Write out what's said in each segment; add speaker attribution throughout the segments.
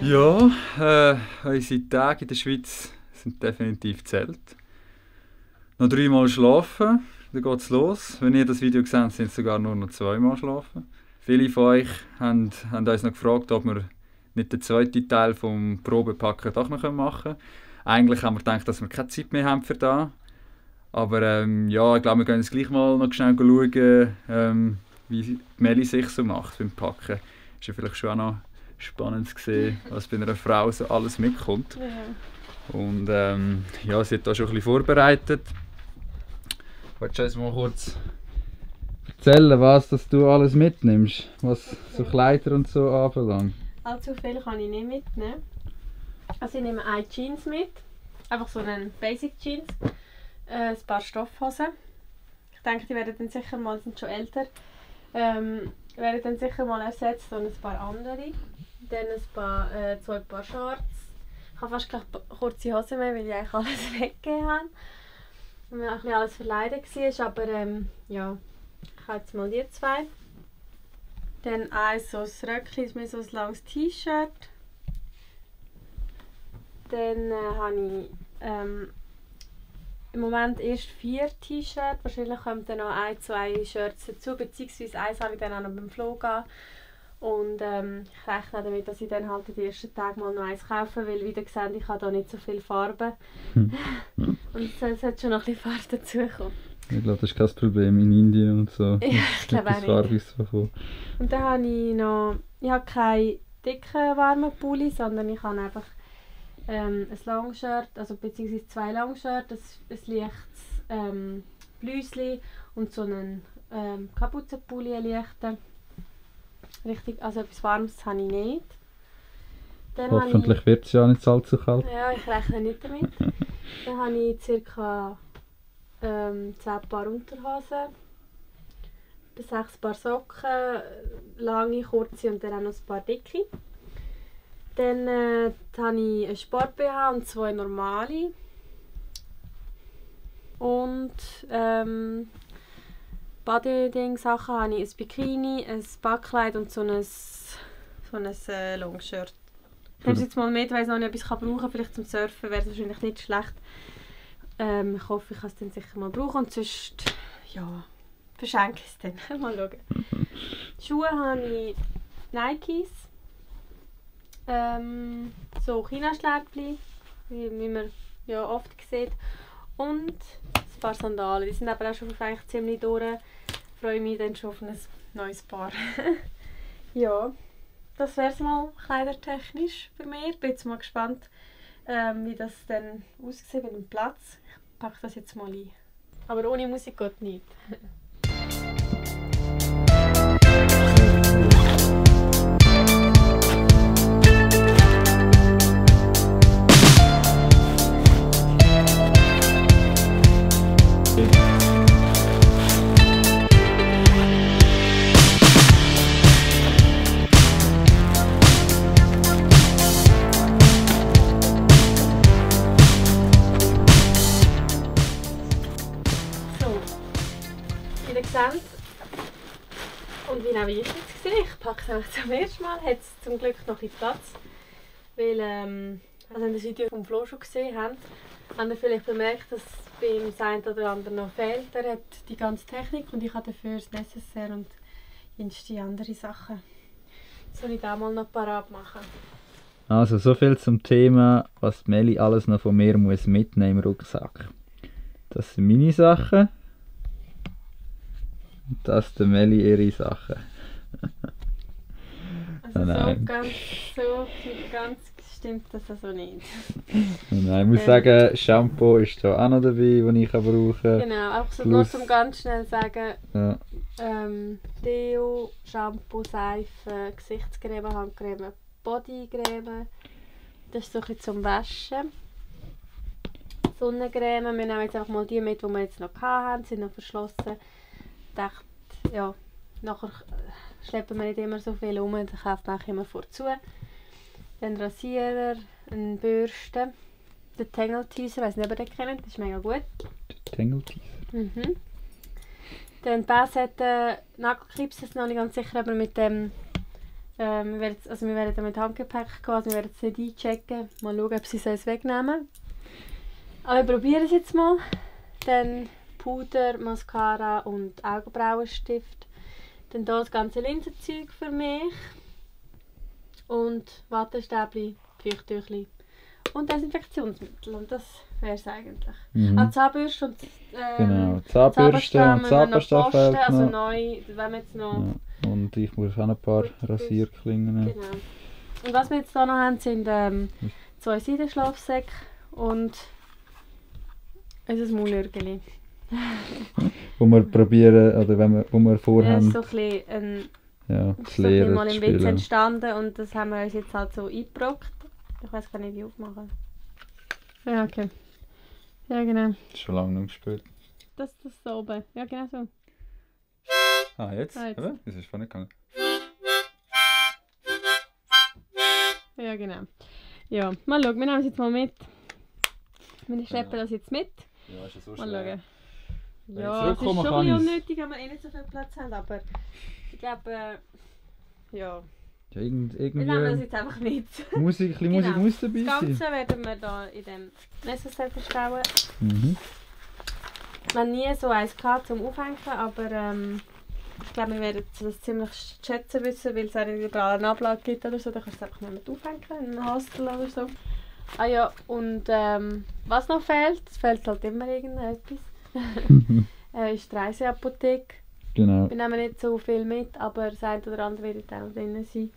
Speaker 1: Ja, unsere Tage in der Schweiz sind definitiv zählt. Noch 3-mal schlafen, dann geht es los. Wenn ihr das Video seht, sind es sogar nur noch 2-mal schlafen. Viele von euch haben uns noch gefragt, ob wir nicht den zweiten Teil vom Probepacken doch noch machen können. Eigentlich haben wir gedacht, dass wir keine Zeit mehr haben für das. Aber ja, ich glaube, wir können jetzt gleich mal noch schnell schauen, wie Meli sich so macht beim Packen. Ist ja vielleicht schon auch noch spannend zu sehen, was bei einer Frau so alles mitkommt.
Speaker 2: Ja.
Speaker 1: Und ja, sie hat da schon ein bisschen vorbereitet. Willst du uns mal kurz erzählen, was dass du alles mitnimmst, was so Kleider und so anbelangt?
Speaker 2: Allzu viel kann ich nicht mitnehmen. Also ich nehme eine Jeans mit, einfach so eine Basic Jeans, ein paar Stoffhosen. Ich denke, die werden dann sicher mal, sind schon älter, werden dann sicher mal ersetzt und ein paar andere. Dann zwei Paar Shorts. Ich habe fast keine kurze Hose mehr, weil ich eigentlich alles weggegeben habe. Und mir auch ein bisschen alles verleidet war, aber ja, ich habe jetzt mal die zwei. Dann so ein Röckchen, so ein langes T-Shirt. Dann habe ich im Moment erst 4 T-Shirts. Wahrscheinlich kommen dann noch 2 Shirts dazu, beziehungsweise eins habe ich dann auch noch beim Flow gehen. Und ich rechne damit, dass ich dann halt in den ersten Tagen mal noch eins kaufe, weil wie ihr seht, ich habe hier nicht so viel Farbe. Und es hat schon noch ein bisschen Farbe dazugekommen.
Speaker 1: Ich glaube, das ist kein Problem in Indien und so.
Speaker 2: Ja, ich glaube auch nicht.
Speaker 1: Farbiges bekommen.
Speaker 2: Und dann habe ich noch, ich habe keinen dicken, warmen Pulli, sondern ich habe einfach ein Longshirt, also beziehungsweise 2 Longshirts, ein leichtes Blüsli und so einen Kapuzenpulli, einen leichten. Richtig, also etwas Warmes habe ich nicht. Dann
Speaker 1: Hoffentlich wird es ja nicht allzu kalt.
Speaker 2: Ja, ich rechne nicht damit. Dann habe ich ca. 10 Paar Unterhosen, 6 Paar Socken, lange, kurze und dann auch noch ein paar dicke. Dann habe ich einen Sport-BH und 2 normale. Und Body-Ding-Sachen habe ich ein Bikini, ein Backkleid und so ein Longshirt. Ich nehme es jetzt mal mit, weil ich noch nicht etwas brauchen kann. Vielleicht zum Surfen wäre es wahrscheinlich nicht schlecht. Ich hoffe, ich kann es dann sicher mal brauchen und sonst, ja, verschenke ich es dann. Mal schauen. Schuhe habe ich Nikes. So China-Schläppchen, wie man ja oft sieht. Und ein paar Sandalen. Die sind aber auch schon eigentlich ziemlich durch. Ich freue mich dann schon auf ein neues Paar. Ja, das wäre es mal kleidertechnisch bei mir. Ich bin jetzt mal gespannt, wie das dann aussieht mit dem Platz. Ich packe das jetzt mal ein. Aber ohne Musik geht nicht. Und wie habe ich es jetzt gesehen? Ich packe es eigentlich zum ersten Mal. Hat es zum Glück noch ein bisschen Platz. Weil, also wenn ihr das Video vom Flo schon gesehen habt, habt ihr vielleicht bemerkt, dass beim einen oder anderen noch fehlt. Er hat die ganze Technik und ich habe dafür das Necessaire und die andere Sachen. Soll ich da mal noch parat machen?
Speaker 1: Also, so viel zum Thema, was Meli alles noch von mir muss mitnehmen im Rucksack. Das sind meine Sachen. Und das ist Meli ihre Sachen.
Speaker 2: Also so ganz stimmt das also nicht.
Speaker 1: Nein, ich muss sagen, Shampoo ist da auch noch dabei, das ich brauchen kann.
Speaker 2: Genau, einfach so nur zum ganz schnell sagen.
Speaker 1: Ja.
Speaker 2: Deo, Shampoo, Seife, Gesichtscreme, Handcreme, Bodycreme. Das ist so ein bisschen zum Waschen. Sonnencreme, wir nehmen jetzt einfach mal die mit, die wir jetzt noch hatten, sind noch verschlossen. Ich dachte, ja, nachher schleppen wir nicht immer so viel um, dann kauft man auch immer vorzu. Dann Rasierer, eine Bürste, den Tangle Teaser, ich weiß nicht, ob ihr den kennt, das ist mega gut.
Speaker 1: Tangle Teaser?
Speaker 2: Mhm. Dann Bassette, Nagelclips, das ist noch nicht ganz sicher, aber mit dem wir werden mit Handgepäck gehen, also wir werden es nicht einchecken. Mal schauen, ob sie es wegnehmen. Aber wir probieren es jetzt mal. Dann Puder, Mascara und Augenbrauenstift. Dann hier das ganze Linsenzeug für mich. Und Wattestäbchen, Feuchttüchli. Und Desinfektionsmittel. Und das wäre es eigentlich. Zahnbürste und
Speaker 1: genau, Zahnbürste und Zahnpasta fehlt noch.
Speaker 2: Also neu, wenn wir jetzt noch...
Speaker 1: Ja. Und ich muss auch ein paar Rasierklingen.
Speaker 2: Genau. Und was wir jetzt hier noch haben, sind 2 Seidenschlafsäcke und unser Maulürgeli.
Speaker 1: Wo wir probieren, oder wo wir vorhaben,
Speaker 2: so ein bisschen
Speaker 1: das
Speaker 2: so
Speaker 1: Lehren
Speaker 2: mal
Speaker 1: zu
Speaker 2: im Witz
Speaker 1: spielen.
Speaker 2: entstanden und das haben wir uns jetzt halt so eingebrockt. Ich weiß gar nicht, wie aufmachen. Ja, okay. Ja, genau.
Speaker 1: Das ist schon lange nicht gespielt.
Speaker 2: Das da oben. Ja, genau so.
Speaker 1: Ah, jetzt?
Speaker 2: Ah, jetzt.
Speaker 1: Eben? Das ist vorne gegangen.
Speaker 2: Ja, genau. Ja, mal schauen, wir nehmen es jetzt mal mit. Wir schleppen das jetzt mit.
Speaker 1: Ja, ist ja so
Speaker 2: Mal schauen.
Speaker 1: Wenn ich
Speaker 2: Ja, es ist schon
Speaker 1: zurückkomme,
Speaker 2: ein
Speaker 1: kann
Speaker 2: bisschen
Speaker 1: ich's.
Speaker 2: unnötig, wenn wir eh nicht so viel Platz haben, aber ich glaube, ja,
Speaker 1: Ja,
Speaker 2: wir nehmen das
Speaker 1: irgendwie
Speaker 2: jetzt einfach mit.
Speaker 1: Musik, ein bisschen Musik
Speaker 2: Genau.
Speaker 1: muss dabei
Speaker 2: Das Ganze
Speaker 1: sein.
Speaker 2: werden wir hier in dem Necessaire verstauen.
Speaker 1: Mhm.
Speaker 2: Wir haben nie so eins gehabt zum Aufhängen, aber ich glaube, wir werden das ziemlich schätzen wissen, weil es auch nicht überall eine Ablage gibt oder so. Da kannst du es einfach nicht mehr aufhängen, in einem Hostel oder so. Ah ja, und was noch fehlt, es fehlt halt immer irgendetwas, ist die Reiseapotheke.
Speaker 1: Genau.
Speaker 2: Wir nehmen nicht so viel mit, aber das eine oder andere wird auch noch drin sein.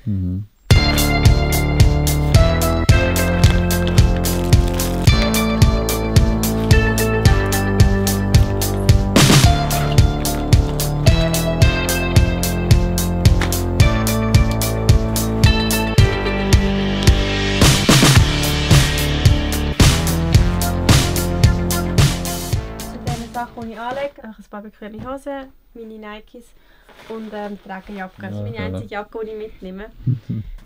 Speaker 1: Mhm.
Speaker 2: Sachen, die ich anlege, ein paar bequeme Hosen, meine Nikes und die Regenjacke. Das ist meine einzige Jacke, die ich mitnehme.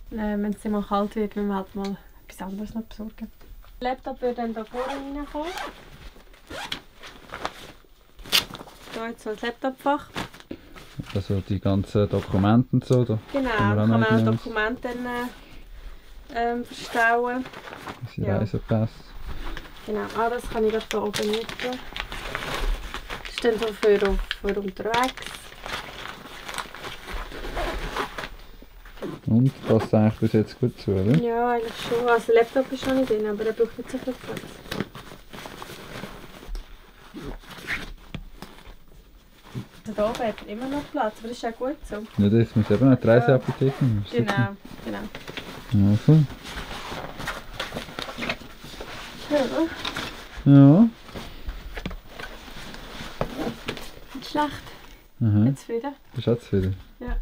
Speaker 2: Wenn es dann mal kalt wird, müssen wir halt mal etwas anderes noch besorgen. Der Laptop wird dann hier vorne reinkommen. Hier jetzt so ein Laptopfach.
Speaker 1: Also die ganzen Dokumente und so. Da
Speaker 2: Genau,
Speaker 1: kann
Speaker 2: kann
Speaker 1: man
Speaker 2: man
Speaker 1: auch
Speaker 2: auch
Speaker 1: mitnehmen.
Speaker 2: Dokumente dann, verstauen.
Speaker 1: Unsere
Speaker 2: Ja.
Speaker 1: Reisepässe.
Speaker 2: Genau, das kann ich gerade hier oben mitnehmen. Das ist dann so für unterwegs.
Speaker 1: Und passt eigentlich bis jetzt gut zu, oder?
Speaker 2: Ja, eigentlich schon. Also der Laptop ist noch nicht drin, aber er braucht nicht so viel Platz. Also da oben hat er immer noch Platz, aber das ist auch gut so.
Speaker 1: Ja, das muss eben auch die Reiseapotheke nehmen.
Speaker 2: Genau, genau.
Speaker 1: Also.
Speaker 2: Ja,
Speaker 1: Ja.
Speaker 2: nicht schlecht.
Speaker 1: Aha.
Speaker 2: Jetzt wieder.
Speaker 1: Bist du auch zufrieden?
Speaker 2: Ja.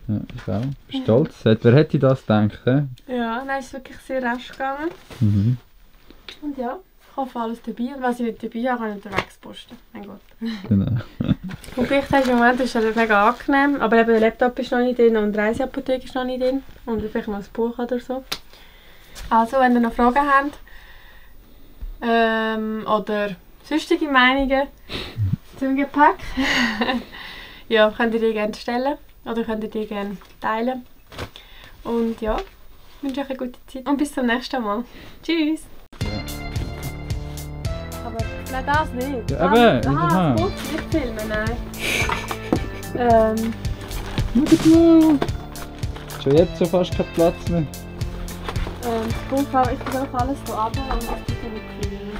Speaker 1: Ja, ich auch. Bist stolz? Wer hätte das gedacht? He?
Speaker 2: Ja, nein, es ist wirklich sehr rasch gegangen.
Speaker 1: Mhm.
Speaker 2: Und ja, ich hoffe alles dabei. Und was ich nicht dabei habe, kann ich unterwegs posten. Mein Gott.
Speaker 1: Genau.
Speaker 2: Und vielleicht hast du im Moment ist es mega angenehm, aber eben der Laptop ist noch nicht drin und die Reiseapotheke ist noch nicht drin. Und vielleicht mal ein Buch oder so. Also, wenn ihr noch Fragen habt oder sonstige Meinungen zum Gepäck, ja, könnt ihr die gerne stellen oder könnt ihr die gerne teilen. Und ja, ich wünsche euch eine gute Zeit und bis zum nächsten Mal. Tschüss! Aber nein, das nicht.
Speaker 1: Ja, eben,
Speaker 2: das Putz nicht filmen, nein.
Speaker 1: Schaut mal! Schon jetzt so fast kein Platz mehr.
Speaker 2: Das Buch, ich versuche alles so runter und das tut nicht filmen.